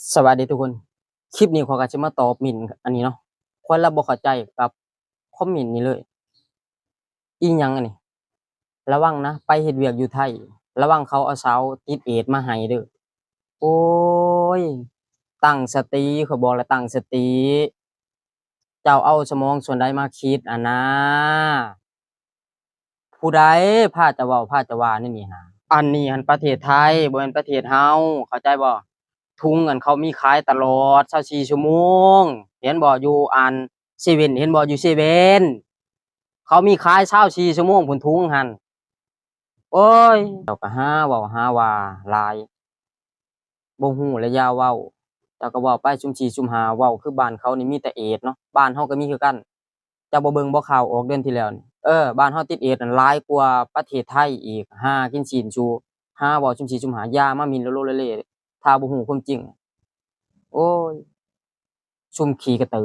ສະບາຍດີທຸກຄົນ, ຄລິບນີ້ຂ້ອຍກໍຊິມາຕອບມິ້ນອັນນີ້ເນາະ. ຂ້ອຍລະບໍ່ເຂົ້າໃຈກັບຄອມເມັນນີ້ເລີຍ. ອີຫຍັງອັນນີ້? ລະວັງນະ, ໄປເຮັດວຽກຢູ່ໄທ, ລະວັງເຂົາເອົາສາວຕິດເອດສມາໃຫ້ເດີ້. ໂອ້ຍ, ຕັ້ງສະຕິ, ຂ້ອຍບອກແລ້ວຕັ້ງສະຕິ. ເຈົ້າເອົາສະໝອງສ່ວນໃດມາຄິດຫັ້ນນາ? ຜູ້ໃດພາເຈົ້າເວົ້າ ພາເຈົ້າວ່າແນວນີ້ຫາ? ອັນນີ້ຫັ້ນປະເທດໄທ, ບໍ່ແມ່ນປະເທດເຮົາ, ເຂົ້າໃຈບໍ່? ຖົງຫັ້ນເຂົາມີຂາຍຕະຫຼອດຊາວສີ່ຊົ່ວໂມງ, ເຫັນບໍ່? ຢູ່ອັນເຊເວັ່ນ, ເຫັນບໍ່? ຢູ່ເຊເວັ່ນ ເຂົາມີຂາຍຊາວສີ່ຊົ່ວໂມງພຸ້ນ, ຖົງຫັ້ນ. ໂອ້ຍ, ເຈົ້າກໍຫາເວົ້າຫາວ່າຫຼາຍ, ບໍ່ຮູ້ແລ້ວຢ່າເວົ້າ. ເຈົ້າກໍເວົ້າໄປ ສຸ່ມສີ່ສຸ່ມຫ້າ, ເວົ້າຄືບ້ານເຂົານີ້ມີແຕ່ເອດສເນາະ, ບ້ານເຮົາກໍມີຄືກັນ. ເຈົ້າບໍ່ເບິ່ງບໍ່ຂ່າວອອກເດືອນທີ່ແລ້ວນີ້? ເອີ, ບ້ານເຮົາຕິດເອດສນັ້ນຫຼາຍກວ່າປະເທດໄທອີກ, ຫາກິນຊີ້ນຊູ, ຫາເວົ້າສຸ່ມສີ່ສຸ່ມຫ້າ, ຢ່າມາໝິ່ນໂລໂລເລເລ ຖ້າບໍ່ຮູ້ຄວາມຈິງ. ໂອ້ຍ, ຊຸມຂີ້ກະເຕີ.